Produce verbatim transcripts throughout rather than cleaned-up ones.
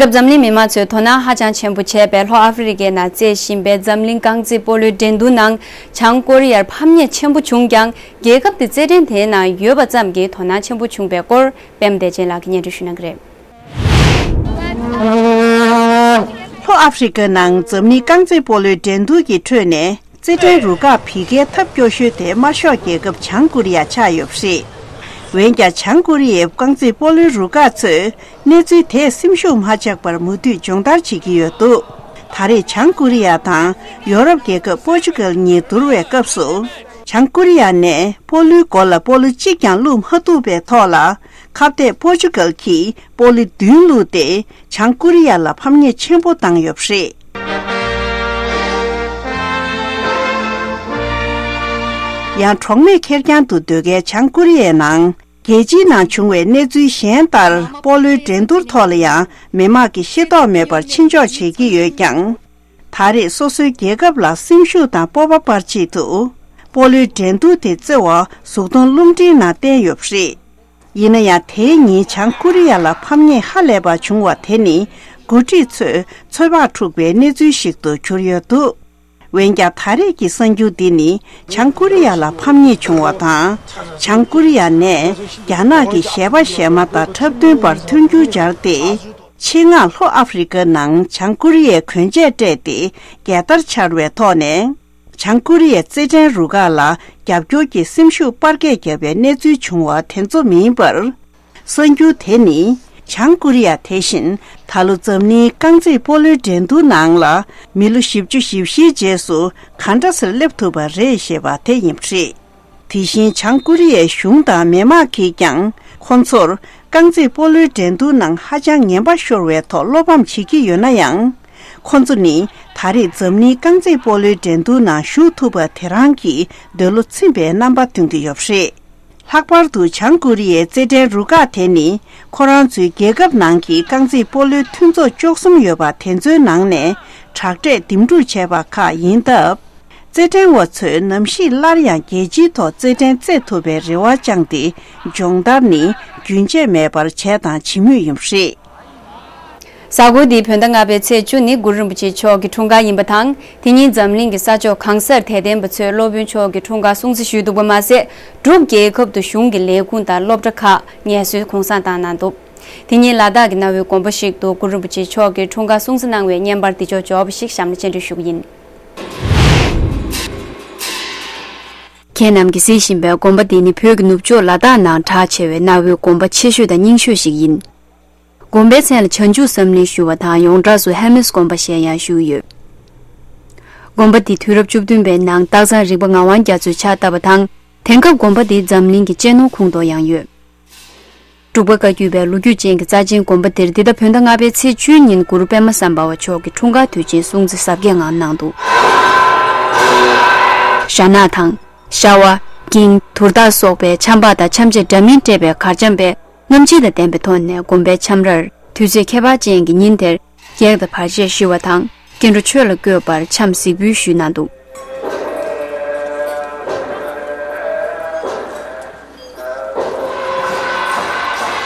སྐབས་འཛམ་གླིང་མི་མང་ཚོས་དོ་སྣང་ཧ་ཅང་ཆེན་པོ་བྱས་པའི་ལྷོ་ཨ་ཧྥེ་རི་ཁའི་ནང་རྩེད་བཞིན་པའི་འཛམ་གླིང་རྐང་རྩེད་སྤོ་ལོའི་འགྲན་བསྡུར་ནང་བྱང་ཀོ་རི་ཡར་ཕམ་ཉེས་ཆེན་པོ་བྱུང་ཀྱང་། རྒྱལ་ཁབ་དེ་རྩེད་འགྲན་དེའི་ནང་ཡོད་པ་ཙམ་གྱིས་དོ་སྣང་ཆེན་པོ་བྱུང་བའི་སྐོར། པད་མ་བདེ་ཆེན་ལགས་ཀྱིས་སྙན་སྒྲོན་ཞུ་གནང་གི་རེད། ལྷོ་ཨ་ཧྥེ་རི་ཁའི་ནང་འཛམ་གླིང་རྐང་རྩེད་སྤོ་ལོའི་འགྲན་བསྡུར་གྱི་ཁྲོད་ནས། རྩེད་འགྲན་རུ་ཁག་བི་ཀའི་ཐབས་སྐྱོ་ཤོས་དེ་དམར་ཤོག་རྒྱལ་ཁབ་བྱང་ཀོ་རི་ཡ་ཆགས་ཡོད་པ་རེད། འོན་ཀྱང་། བྱང་ཀོ་རི་ཡའི་རྐང་རྩེད་སྤོ་ལོའི་རུ་ཁག་ཚོས་གནས་ཚུལ་དེས་སེམས་ཤུགས་མ་ཆག་པར་མུ་མཐུད་སྦྱོང་བརྡར་བྱེད་ཀྱི་ཡོད་འདུག་ད་རེས་བྱང་ཀོ་རི་ཡ་དང་ཡོ་རོབ་རྒྱལ་ཁབ་པོར་ཅུ་གལ་གཉིས་བསྡུར་བའི་སྐབས་སུ། བྱང་ཀོ་རི་ཡ་ནས་སྤོ་ལོའི་མགོ་ལ་སྤོ་ལོ་གཅིག་ཀྱང་བླུགས་མ་ཐུབ་པའི་ཐོག་ལ། ཁ་གཏད་པོར་ཅུ་གལ་གྱིས་སྤོ་ལོ་བདུན་བླུགས་ཏེ། བྱང་ཀོ་རི་ཡ་ལ་ཕམ་ཉེས་ཆེན་པོ་བཏང་ཡོད་པ་རེད། ཡང་། གྲོགས་མེད་ཁེར་རྐྱང་དུ་སྡོད་མཁན་བྱང་ཀོ་རི་ཡའི་ནང་། རྒྱལ་སྤྱིའི་ནང་བྱུང་བའི་གནས་ཚུལ་གཞན་ལྟར། སྤོ་ལོའི་འགྲན་བསྡུར་ཐོག་ལ་ཡང་མི་དམངས་ཀྱིས་ཤེས་རྟོགས་མེད་པར་ཕྱིན་འཇོག་བྱེད་ཀྱི་ཡོད་ཀྱང་། ད་རེས་སོ་སོའི་རྒྱལ་ཁབ་ལ་སེམས་ཤུགས་དང་སྤོབས་པ་སྤར་ཆེད་དུ། སྤོ་ལོའི་འགྲན་བསྡུར་དེ་རྩེ་བར་གཟུགས་མཐོང་རླུང་འཕྲིན་ནང་བསྟན་ཡོད་པ་རེད། ཡིན་ན་ཡང་། དེའི་ཉིན་བྱང་ཀོ་རི་ཡ་ལ་ཕམ་ཉེས་ཧ་ལས་པ་བྱུང་བ་དེ་ནི། འགོ་ཁྲིད་ཚོས་ཚོད་དཔག་འཁྲུགས་པའི་གནས་ཚུལ་ཞིག་ཏུ་གྱུར་ཡོད་འདུག་འོན་ཀྱང་། ད་རེས་ཀྱི་གསར་འགྱུར་འདི་ནི། བྱང་ཀོ་རི་ཡ་ལ་ཕམ་ཉེས་བྱུང་བ་དང་། བྱང་ཀོ་རི་ཡ་ནས་རྒྱ་ནག་གི་གཞས་པ་གཞས་མ་དང་འཁྲབ་སྟོན་པར་མཐུན་འགྱུར་སྦྱར་ཏེ། ཆེད་མངགས་ལྷོ་ཨ་ཧྥེ་རི་ཁའི་ནང་བྱང་ཀོ་རི་ཡའི་གོན་ཆས་སྤྲས་ཏེ། རྒྱལ་དར་འཕྱར་བའི་ཐོག་ནས། བྱང་ཀོ་རི་ཡའི་རྩེད་འགྲན་རུ་ཁག་ལ་རྒྱབ་སྐྱོར་གྱི་སེམས་ཤུགས་སྤར་སྐད་བརྒྱབ་པའི་གནས་ཚུལ་བྱུང་བ་དེ་ཚོ་མིན་པར། གསར་འགྱུར་དེ་ནི། བྱང་ཀོ་རི་ཡ་དེ་བཞིན་ད་ལོ་འཛམ་གླིང་རྐང་རྩེད་སྤོ་ལོའི་འགྲན་བསྡུར་ནང་ལ། མི་ལོ་བཞི་བཅུ་ཞེ་བཞིའི་རྗེས་སུ་ག་འདྲ་སེ་སླེབས་ཐུབ་པ་རེད་ཞེས་པ་དེ་ཡིན་པ་རེད། དེ་བཞིན་བྱང་ཀོ་རི་ཡའི་གཞུང་དང་མི་དམངས་ཀྱིས་ཀྱང་ཁོ་ཚོར་རྐང་རྩེད་སྤོ་ལོའི་འགྲན་བསྡུར་ནང་ཧ་ཅང་ངན་པ་ཤོར་བའི་ཐོག་བློ་ཕམ་བྱེད་ཀྱི་ཡོད་ན་ཡང་། ཁོ་ཚོ་ནི་ད་རེས་འཛམ་གླིང་རྐང་རྩེད་སྤོ་ལོའི་འགྲན་བསྡུར་ནང་ཞུགས་ཐུབ་པ་དེ་རང་གི་འདོད་བློ་ཚིམ་པའི་རྣམ་པ་སྟོན་གྱི་ཡོད་པ་རེད། ལྷག་པར་དུ་བྱང་ཀོ་རི་ཡའི་རྩེད་འགྲན་རུ་ཁག་དེ་ནི་ཁོ་རང་ཚོའི་རྒྱལ་ཁབ་ནང་གི་རྐང་རྩེད་སྤོ་ལོའི་མཐུན་ཚོགས་བཅུ་གསུམ་ཡོད་པ་དེ་ཚོའི་ནང་ནས་དྲག་གྲས་འདེམས་སྒྲུག་བྱས་པ་ཁག་ཡིན་སྟབས། རྩེད་འགྲན་བ་ཚོས་ནམ་ཞིག་སླར་ཡང་རྒྱལ་སྤྱིའི་ཐོག་རྩེད་འགྲན་རྩེད་ཐུབ་པའི་རེ་བ་བཅངས་ཏེ། སྦྱོང་བརྡར་ནི་རྒྱུན་ཆད་མེད་པར་བྱས་དང་བྱེད་མུས་ཡིན་པ་རེད། གཟའ་འཁོར་འདིའི་བོད་ཟླ་ལྔ་པའི་ཚེས་བཅུ་ནི་གུ་རུ་རིན་པོ་ཆེ་མཆོག་གི་འཁྲུངས་སྐར་ཡིན་པ་དང་། དེ་ཉིན་འཛམ་གླིང་གི་ས་ཕྱོགས་གང་སར་དད་ལྡན་པ་ཚོས་སློབ་དཔོན་མཆོག་གི་འཁྲུངས་སྐར་སྲུང་བརྩི་ཞུས་འདུག་པ་མ་ཟད། འབྲུག་རྒྱལ་ཁབ་ཏུ་གཞུང་གི་ལས་ཁུངས་དང་སློབ་གྲྭ་ཁག་ངལ་གསོའི་གུང་སེང་བཏང་གནང་འདུག་དེ་ཉིན་ལ་དྭགས་ཀྱི་གནའ་བོའི་དགོན་པ་ཞིག་ཏུ་གུ་རུ་རིན་པོ་ཆེ་མཆོག་གི་འཁྲུངས་སྐར་སྲུང་བརྩི་གནང་བའི་བརྙན་པར་འདི་ཕྱོགས་འབྱོར་བ་ཞིག་གཤམ་ལ་སྤྱན་འདྲེན་ཞུ་གི་ཡིན། ཁྱེད་རྣམས་ཀྱིས་གཟིགས་བཞིན་པའི་དགོན་པ་འདི་ནི་བོད་ཀྱི་ནུབ་ཕྱོགས་ལ་དྭགས་ནང་གྲགས་ཆེ་བའི་གནའ་བོའི་དགོན་པ་ཆེ་ཤོས་དང་རྙིང་ཤོས་ཤིག་ཡིན། དགོན་པའི་མཚན་ལ་བྱང་ཆུབ་བསམ་གླིང་ཞུ་བ་དང་ཡོངས་གྲགས་སུ་ཧེར་མེས་དགོན་པ་ཞེས་ཡང་ཞུས་ཡོད། དགོན་པ་འདི་དུས་རབས་བཅུ་བདུན་པའི་ནང་སྟག་ཚང་རིག་པ་ངག་དབང་རྒྱ་མཚོས་ཕྱག་བཏབ་པ་དང་། དེང་སྐབས་དགོན་པ་འདི་འཛམ་གླིང་གི་གཅེས་ནོར་ཁོངས་གཏོགས་ཡང་ཡོད། འབྲུག་པ་བཀའ་བརྒྱུད་པའི་ལོ་རྒྱུས་ཅན་གྱི་རྩ་ཆེན་དགོན་པ་འདིར་འདི་ཟླ་བོད་ཟླ་ལྔ་པའི་ཚེས་བཅུའི་ཉིན་གུ་རུ་པདྨ་སམ་བྷ་བ་མཆོག་གི་འཁྲུངས་སྐར་དུས་ཆེན་སྲུང་བརྩི་གཟབ་རྒྱས་ངང་གནང་འདུག་ཞྭ་ནག་དང་། ཤ་བ། འགྱིང་། དུར་བདག་སོགས་པའི་ཆམ་པ་དང་འཆམ་ཆས་འདྲ་མིན་སྤྲས་པའི་གར་འཆམ་པས་རྔམ་བརྗིད་དང་ལྡན་པའི་ཐོག་ནས་དགོན་པའི་འཆམ་རར་དུས་ཚོད་ཁྱད་པར་ཅན་གྱི་ཉིན་དེར་གེགས་དང་བར་ཆད་ཞི་བ་དང་སྐྱེ་འགྲོ་ཆོས་ལ་བཀོད་པར་འཆམ་གཟིགས་འབུལ་ཞུས་གནང་འདུག་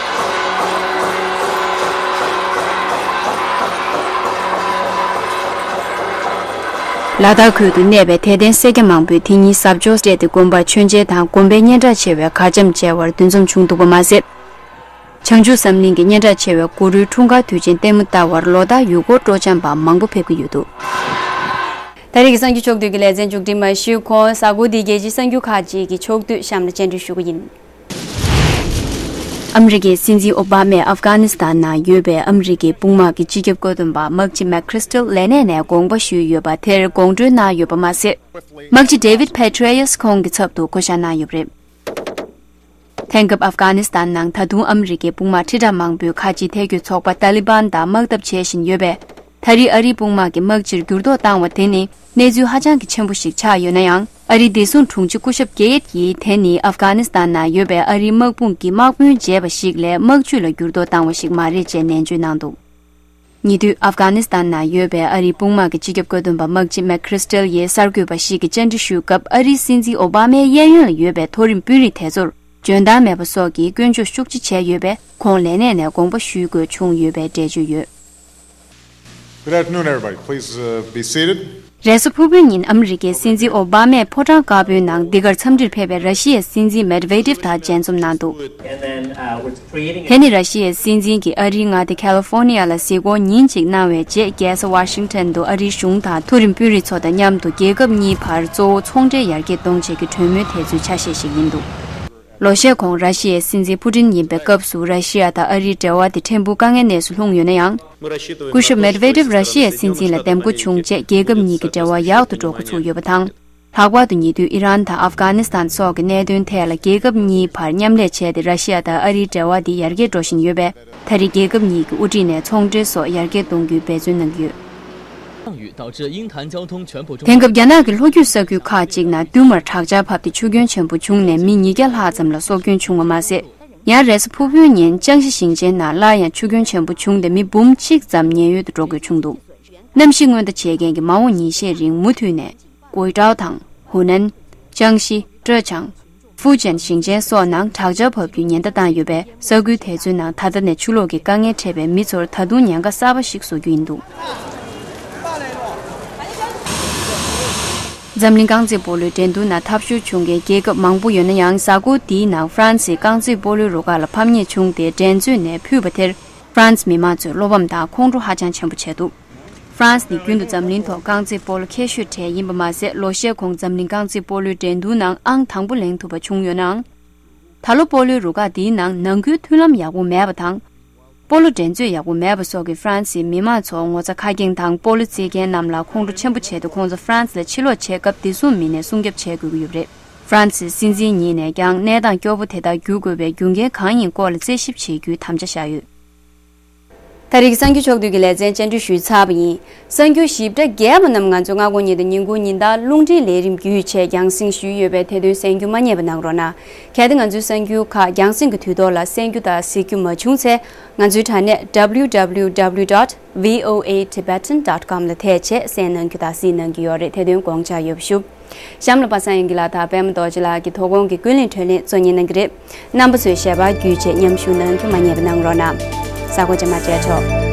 ལ་དྭགས་ཁུལ་དུ་གནས་པའི་དད་ལྡན་སེར་སྐྱ་མང་པོས་དེ་ཉིན་གཟབ་མཆོར་སྤྲས་ཏེ་དགོན་པར་མཆོད་མཇལ་དང་དགོན་པའི་སྙན་གྲགས་ཆེ་བའི་གར་འཆམ་མཇལ་བར་འདུ་འཛོམས་བྱུང་འདུག་པ་མ་ཟད། བྱང་ཆུབ་བསམ་གླིང་གི་སྙན་གྲགས་ཆེ་བའི་གུ་རུའི་འཁྲུངས་སྐར་དུས་ཆེན་ལྟད་མོ་ལྟ་བར་ལོ་ལྟར་ཡུལ་སྐོར་སྤྲོ་འཆམ་པ་མང་པོ་ཕེབས་ཀྱི་ཡོད་འདུག་ད་རེས་ཀྱི་གསར་འགྱུར་ཕྱོགས་བསྡུས་ཀྱི་ལེ་ཚན་མཇུག་སྒྲིལ་མ་ཞུས་གོང་། གཟའ་འཁོར་འདིའི་རྒྱལ་སྤྱིའི་གསར་འགྱུར་ཁག་ཅིག་གི་ཕྱོགས་བསྡུས་གཤམ་ལ་སྤྱན་འབུལ་ཞུ་གི་ཡིན། ཨ་མི་རི་ཀའི་སྲིད་འཛིན་ཨོ་བྷ་མས་ཨབ་གྷ་ནི་སི་ཐན་ནང་ཡོད་པའི་ཨ་མི་རི་ཀའི་དཔུང་དམག་གི་སྤྱི་ཁྱབ་བཀའ་བློན་པ་མག་ཅི་མེག་ཁྲི་སི་ཊལ་ལས་གནས་ནས་དགོངས་པ་ཞུས་ཡོད་པ་དེར་དགོངས་འཁྲོལ་གནང་ཡོད་པ་མ་ཟད། མག་ཅི་ཌེ་ཝིད་པེ་ཏྲེ་ཡས་ཁོང་གི་ཚབ་ཏུ་བསྐོ་བཞག་གནང་ཡོད་པ་རེད། དེང་སྐབས་ཨབ་གྷ་ནི་སི་ཐན་ནང་ད་དུང་ཨ་མི་རི་ཀའི་དཔུང་དམག་ཁྲི་ཕྲག་མང་པོས་ཁ་ཆེའི་ཐལ་སྐྱོད་ཚོགས་པ་ཏཱ་ལི་བན་དང་དམག་འཐབ་བྱེད་བཞིན་ཡོད་པས། ད་རེས་ཨ་རིའི་དཔུང་དམག་གིས་དམག་སྤྱིར་འགྱུར་ལྡོག་བཏང་བ་དེ་ནི་གནས་ཚུལ་ཧ་ཅང་གི་ཆེན་པོ་ཞིག་ཆགས་ཡོད་ན་ཡང་། ཨ་རིའི་བདེ་སྲུང་དྲུང་ཆེ་སྐུ་ཞབས་གེ་ཡེད་ཀྱིས་དེ་ནི་ཨབ་གྷ་ནི་སི་ཐན་ནང་ཡོད་པའི་ཨ་རིའི་དམག་དཔུང་གིས་དམག་དཔོན་བརྗེས་པ་ཞིག་ལས་དམག་ཇུས་ལ་འགྱུར་ལྡོག་བཏང་བ་ཞིག་མ་རེད་ཅེས་ནན་བརྗོད་གནང་འདུག་ཉེ་དུས་ཨབ་གྷ་ནི་སི་ཐན་ནང་ཡོད་པའི་ཨ་རིའི་དཔུང་དམག་གི་སྤྱི་ཁྱབ་བཀའ་བློན་པ་མག་ཅི་མེག་ཁྲི་སི་ཊལ་ཡིས་གསར་འགོད་པ་ཞིག་གིས་བཅར་འདྲི་ཞུས་སྐབས། ཨ་རིའི་སྲིད་འཛིན་ཨོ་བྷ་མའི་གཡས་གཡོན་ལ་ཡོད་པའི་མཐོ་རིམ་དཔོན་རིགས་དེ་ཚོར་འཇོན་ཐང་མེད་པ་སོགས་ཀྱིས་སྐྱོན་བརྗོད་ཤུགས་ཆེ་བྱས་ཡོད་པས། ཁོང་ལས་གནས་ནས་དགོངས་པ་ཞུ་དགོས་བྱུང་ཡོད་པའི་འགྲེལ་བརྗོད་ཡོད། Good afternoon, everybody. Please uh, be seated. རེས་གཟའ་ཕུར་བུའི་ཉིན་ཨ་མི་རི་ཀའི་སྲིད་འཛིན་ཨོ་བྷ་མས་ཕོ་བྲང་དཀར་པོའི་ནང་འདི་གར་འཚམས་འདྲིར་ཕེབས་པའི་ར་ཤི་ཡའི་སྲིད་འཛིན་མེད་ཝེ་ཏེབ་དང་མཇལ་འཛོམས་གནང་འདུག་དེ་ནི་ར་ཤི་ཡའི་སྲིད་འཛིན་གྱིས་ཨ་རིའི་མངའ་སྡེ་ཁ་ལི་ཧྥོར་ནི་ཡ་ལ་གཟིགས་སྐོར་ཉིན་གཅིག་གནང་བའི་རྗེས། རྒྱལ་ས་ཝ་ཤིང་ཊོན་དུ་ཨ་རིའི་གཞུང་དང་མཐོ་རིམ་དཔོན་རིགས་ཚོ་དང་མཉམ་དུ་རྒྱལ་ཁབ་གཉིས་བར་གཙོ་བོ་ཚོང་འབྲེལ་ཡར་རྒྱས་གཏོང་ཆེད་ཀྱི་གྲོས་མོལ་དེ་ཚོའི་ཆ་ཤས་ཤིག་ཡིན་འདུག་ལོ་ཤས་གོང་ར་ཤི་ཡའི་སྲིད་འཛིན་ཕུ་ཏིན་ཡིན་པའི་སྐབས་སུ་ར་ཤི་ཡ་དང་ཨ་རིའི་འབྲེལ་བ་དེ་ཕྲན་བུ་དཀའ་ངལ་གནས་སུ་ལྷུང་ཡོད་ན་ཡང་། སྐུ་ཞབས་མེད་ཝེ་ཏེབ་ར་ཤི་ཡའི་སྲིད་འཛིན་ལ་འདེམས་བསྐོ་བྱུང་རྗེས་རྒྱལ་ཁབ་གཉིས་ཀྱི་འབྲེལ་བ་ཡག་ཏུ་འགྲོ་འགོ་ཚུགས་ཡོད་པ་དང་། ལྷག་པར་དུ་ཉེ་དུས་ཨི་རན་དང་ཨབ་གྷ་ནི་སི་ཐན་སོགས་ཀྱི་གནད་དོན་ཐད་ལ་རྒྱལ་ཁབ་གཉིས་བར་མཉམ་ལས་བྱས་ཏེ་ར་ཤི་ཡ་དང་ཨ་རིའི་འབྲེལ་བ་འདི་ཡར་རྒྱས་འགྲོ་བཞིན་ཡོད་པས། ད་རེས་རྒྱལ་ཁབ་གཉིས་ཀྱི་དབུ་ཁྲིད་ནས་ཚོང་འབྲེལ་སོགས་ཡར་རྒྱས་གཏོང་རྒྱུའི་འབད་བརྩོན་གནང་གི་ཡོད། དེང་སྐབས་རྒྱ་ནག་གི་ལྷོ་རྒྱུད་ས་ཁུལ་ཁག་ཅིག་ནང་བདུན་མར་དྲག་ཆར་བབས་ཏེ་ཆུ་སྐྱོན་ཆེན་པོ་བྱུང་ནས་མི་ཉིས་བརྒྱ་ལྷག་ཙམ་ལ་སྲོག་སྐྱོན་བྱུང་བ་མ་ཟད། ཡང་རེས་གཟའ་ཕུར་བུའི་ཉིན་ཅང་ཤི་ཞིང་ཆེན་ནང་སླར་ཡང་ཆུ་སྐྱོན་ཆེན་པོ་བྱུང་སྟེ་མི་འབུམ་གཅིག་ཙམ་ཉེན་གཡོལ་དུ་འགྲོ་དགོས་བྱུང་འདུག་གནམ་གཤིས་སྔོན་བརྡ་བྱེད་མཁན་གྱིས་མ་འོངས་ཉིན་ཤས་རིང་མུ་མཐུད་ནས། ཀོའི་ཀྲའོ་དང་། ཧུའུ་ནན། ཅང་ཤི། ཀྲེ་ཅང་། ཧྥུ་ཅན་ཞིང་ཆེན་སོགས་ནང་དྲག་ཆར་བབས་རྒྱུའི་ཉེན་བརྡ་བཏང་ཡོད་པས། ས་ཁུལ་དེ་ཚོའི་ནང་ད་ལྟ་ནས་ཆུ་ལོག་གི་དཀའ་ངལ་འཕྲད་པའི་མི་ཚོར་ད་དུང་ཉེན་ཁ་གསར་པ་ཞིག་བཟོ་རྒྱུ་ཡིན་འདུག་འཛམ་གླིང་རྐང་རྩེད་སྤོ་ལོའི་འགྲན་བསྡུར་ནང་འཐབ་ཕྱོགས་བྱུང་མཁན་རྒྱལ་ཁབ་མང་པོ་ཡོད་ན་ཡང་། གཟའ་འཁོར་འདིའི་ནང་ཧྥ་རན་སིའི་རྐང་རྩེད་སྤོ་ལོའི་རུ་ཁག་ལ་ཕམ་ཉེས་བྱུང་སྟེ། འགྲན་རྩོད་ནས་ཕུད་པ་དེར་ཧྥ་རན་སི་མི་མང་ཚོས་བློ་ཕམ་དང་ཁོང་ཁྲོ་ཧ་ཅང་ཆེན་པོ་བྱས་འདུག་ཧྥ་རན་སི་ནི་རྒྱུན་དུ་འཛམ་གླིང་ཐོག་རྐང་རྩེད་སྤོ་ལོ་ཁྱད་ཆོས་གྲས་ཡིན་པ་མ་ཟད། ལོ་ཤས་གོང་འཛམ་གླིང་རྐང་རྩེད་སྤོ་ལོའི་འགྲན་བསྡུར་ནང་ཨང་དང་པོ་ལེན་ཐུབ་པ་བྱུང་ཡོད་ནའང་། ད་ལོ་སྤོ་ལོའི་རུ་ཁག་འདིའི་ནང་ནང་ཁུལ་མཐུན་ལམ་ཡག་པོ་མེད་པ་དང་། སྤོ་ལོ་འགྲན་རྩོད་ཡག་པོ་མེད་པ་སོགས་ཀྱིས་ཧྥ་རན་སིའི་མི་མང་ཚོ་ངོ་ཚ་ཁ་སྐྱེངས་དང་། སྤོ་ལོ་རྩེད་མཁན་རྣམས་ལ་ཁོང་ཁྲོ་ཆེན་པོ་བྱས་ཏེ། ཁོང་ཚོ་ཧྥ་རན་སི་ལ་ཕྱིར་ལོག་བྱེད་སྐབས་བདེ་སྲུང་མི་སྣས་སྲུང་སྐྱོབ་བྱེད་དགོས་ཀྱི་ཡོད་པ་རེད། ཧྥ་རན་སིའི་སྲིད་འཛིན་ཉིད་ནས་ཀྱང་གནས་སྟངས་སྐྱོ་པོ་དེ་དག་བསྒྱུར་དགོས་པའི་རྒྱུ་རྐྱེན་གང་ཡིན་སྐོར་ལ་རྩད་ཞིབ་བྱེད་རྒྱུའི་དམ་བཅའ་བཞག་ཡོད། ད་རེས་ཀྱི་གསར་འགྱུར་ཕྱོགས་བསྡུས་ཀྱི་ལེ་ཚན་སྤྱན་འབུལ་ཞུས་ཚར་བ་ཡིན། གསར་འགྱུར་ཞིབ་ཕྲ་རྒྱས་པ་རྣམས་ང་ཚོའི་སྔ་དགོང་ཉིན་དང་ཉིན་གུང་ཉིན་ལྟར་རླུང་འཕྲིན་ལས་རིམ་བརྒྱུད་བྱས་རྒྱང་སྲིང་ཞུས་ཡོད་པས། དེ་དོན་གསན་རྒྱུ་མ་བསྙེལ་བ་གནང་རོགས་གནང་། གལ་ཏེ་ང་ཚོའི་གསར་འགྱུར་ཁག་རྒྱང་སྲིང་གི་དུས་ཐོག་ལ་གསན་རྒྱུ་དང་གཟིགས་རྒྱུ་མ་བྱུང་ཚེ། ང་ཚོའི་དྲ་གནས་W W W dot V O A Tibetan dot com ལ་ཐེབས་བྱས་གསན་གནང་རྒྱུ་དང་གཟིགས་གནང་རྒྱུ་ཡོད་རེད། དེ་དོན་དགོངས་འཇགས་ཡོད་པ་ཞུ། གཤམ་ལ་པ་སངས་དབྱངས་སྐྱིད་ལགས་དང་པད་མ་རྡོ་རྗེ་ལགས་ཀྱིས་དོ་དགོང་གི་ཀུན་གླེང་བགྲོ་གླེང་གཙོ་གཉེར་གནང་གི་རེད། རྣམ་པ་ཚོས་ཞལ་པར་བརྒྱུད་བྱས་མཉམ་ཞུགས་གནང་རྒྱུ་མ་བསྙེལ་བ་གནང་རོགས་གནང་། གཟའ་འཁོར་རྗེས་མ་མཇལ་ཆོག